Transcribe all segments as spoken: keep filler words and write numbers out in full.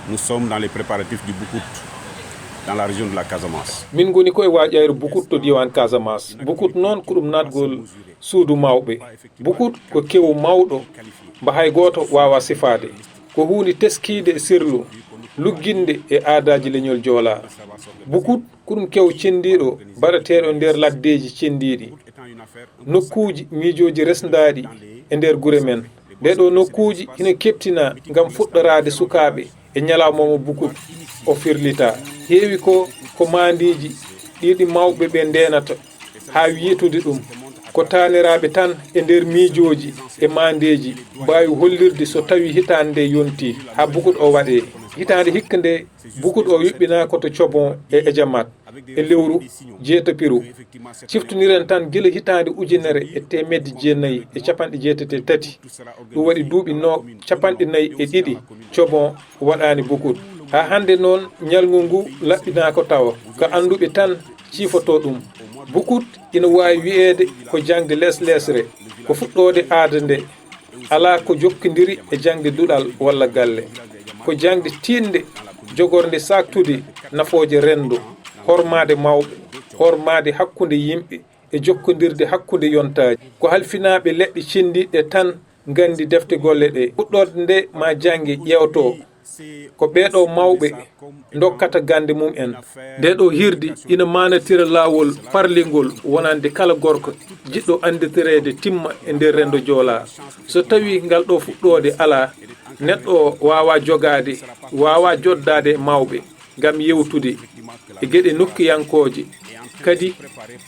Nous sommes dans les préparatifs du Boukout, dans la région de la Casamance. Min ngoni ko e waaƴayre Bukut to diiwaan Casamance. Bukut noon ko ɗum naatgol suudu mawɓe. Bukut ko kewu mawɗo mba hay gooto waawaa sifaade. Ko huunde teskiinde e sirlu, lugginde e aadaaji leñol Joolaa. Bukut ko ɗum kewu cenndiiɗo baɗateeɗo e nder laddeeji cenndiiɗi, nokkuuji miijooji resndaaɗi e nder gure men. Nde ɗo nokkuuji hino keɓtinaa ngam fuɗɗoraade sukaaɓe e ñalawma mo Bukut o firlitaa. Heewi ko ko maandeeji ɗi ɗi mawɓe ɓe ndeenata haa wiytude ɗum ko taaniraaɓe tan e nder miijooji e maandeeji mbaawi hollirde so tawii hitaande nde yontii haa Bukut o waɗee. Hitaande hikka nde Bukut o yuɓɓinaa ko to Cobon e Ejamat e lewru jeetapiru. Ciftoniren tan gila hitaande ujunere e teemedde jeenayi e capanɗe jeetati e tati, ɗum waɗi duuɓi no capanɗe nayi e ɗiɗi Cobon waɗaani Bukut. Haa hannde noon ñalngu ngu laɓɓinaako tawa, ko annduɓe tan ciifotoo ɗum. Bukut ina waawi wiyeede ko jaŋde leslesre, ko fuɗɗoode aada nde alaa ko jokkondiri e jaŋde duɗal walla galle. Ko jaŋde tiiɗnde, jogornde saaktude nafooje renndo, hormaade mawɓe, hormaade hakkunde yimɓe e jokkondirde hakkunde yontaaji. Ko halfinaaɓe leɗɗe cenndiiɗe tan nganndi defte golle ɗe. Fuɗɗorde nde maa jannge ƴeewtoo ko ɓee ɗoo mawɓe ndokkata gannde mum en. Ndee ɗoo hirde ina maanatira laawol parlingol wonande kala gorko jiɗɗo annditireede timma e nder renndo Joolaa. So tawii ngal ɗoo fuɗɗoode alaa, neɗɗo o waawaa jogaade, waawaa joddaade e mawɓe ngam yewtude e geɗe nokkiyankooje. Kadi,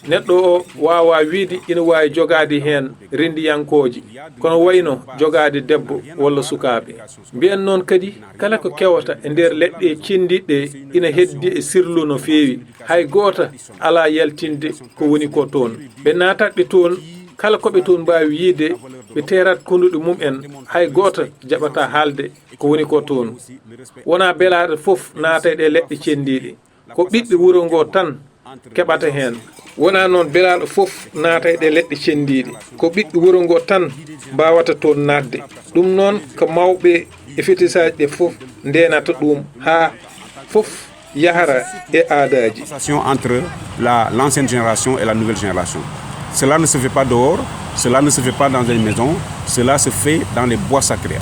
neɗɗo o waawaa wiyde ina waawi jogaade heen renndiyankooje, kono wayno jogaade debbo walla sukaaɓe. Mbiyen noon kadi, kala ko kewata e nder leɗɗe cenndiiɗe ina heddi e sirlu no feewi. Hay gooto alaa yaltinde ko woni ko toon. Ɓe naatatɓe toon, kala ko ɓe toon mbaawi yiyde, ɓe teerat konduɗe mum en, hay gooto jaɓataa haalde ko woni ko toon. Wonaa belaaɗo fof naata e ɗee leɗɗe cenndiiɗe. Ko ɓiɓɓe wuro ngoo tan keɓata heen. Wonaa noon belaaɗo fof naata e ɗee leɗɗe cenndiiɗe. Ko ɓiɓɓe wuro ngoo tan mbaawata toon naatde. Ɗum noon ko mawɓe e fetisaaji ɗe fof ndeenata ɗum haa fof yahra e aadaaji. Entre la, l'ancienne génération et la nouvelle génération. Cela ne se fait pas dehors, cela ne se fait pas dans une maison, cela se fait dans les bois sacrés.